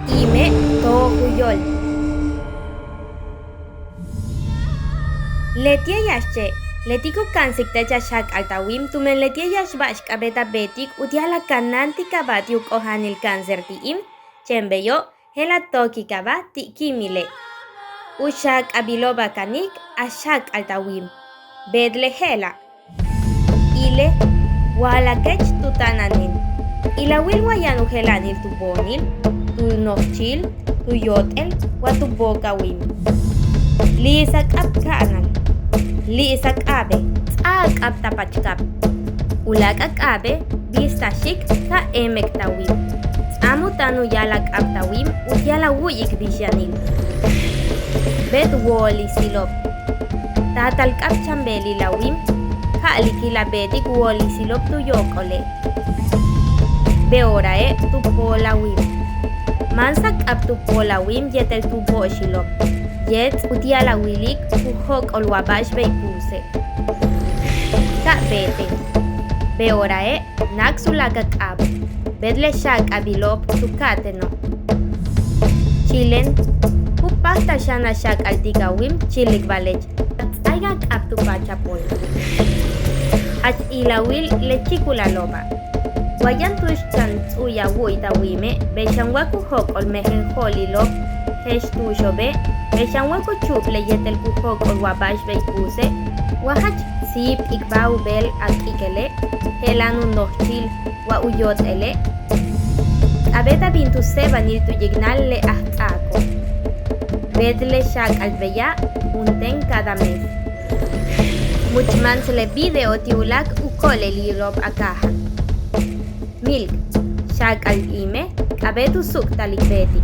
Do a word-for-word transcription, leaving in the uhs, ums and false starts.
Ime' tooj u yóol. Leti'e' yáax che', leti' ku ka'ansik teech a xak'al ta wíim tumen leti'e' yáax ba'ax k'a'abéet a beetik uti'al a kanáantikaba ti' u k'oja'anil cáncer ti' im, chéen beyo' je'el a tóokikaba ti' kíimile'. U xaak'abilo'ob a kanik a xak'al ta wíim, beetle' je'ela'. Ile', wa'alakech tu táananil. Ilawil wa yaan u jela'anil tu boonil, tu nojchil, tu yóot'el wa tu book a wíim. Li'is a k'ab ka'anal. Li'is a k'abe'. Ts'áa a k'ab ta pachkab. U láak' a k'abe' bix ta xíik' ka éemek ta wíim. Ts'áam u táan u ya'al a k'ab ta wíim uti'al a wu'uyik bix yanil. Beet wóolisilo'ob. Taatal k'ab chan beelil a wíim, ka'alikil a beetik wóolisilo'ob tu yóok'ole'. Be'oorae' tu pool a wíim. Máans a k'ab tu pool a wíim yéetel tu bo'oxilo'ob. Yéets' uti'al a wilik ku jóok'ol wa ba'ax bey puuse'. Ka beete'. Be'oorae' náaks u láak' a k'ab. Beetle' xaak'abilo'ob tu ka'ateno'. Chilen, ku páajtal xan a xak'altik a wíim chilikbalech. Ts'áaik a k'ab tu paach a pool. Jach ilawil le chíikulalo'oba'. Wa yaan tu'ux chan ts'u'uy a wu'uy ta wíime' bey xan wa ku jóok'ol mejen jo'olilo'ob je'ex tu'uxo'obe' bey xan wa ku chu'uple' yéetel ku jóok'ol wa ba'ax bey puuse', wa jach síib ikbáa u beel a k'ikele', je'elan u nojchil wa u yóot'ele'. K'a'abéet a bin tu séeba'anil tu yiknal le ajts'aako'. Beetle' xaak'al beya' juntéen cada mes. Muchmáans le video ti' u láak' u ko'olelilo'ob a kaajan. Míilk, xaak'al ime' k'a'abéet u su'uktalik beetik.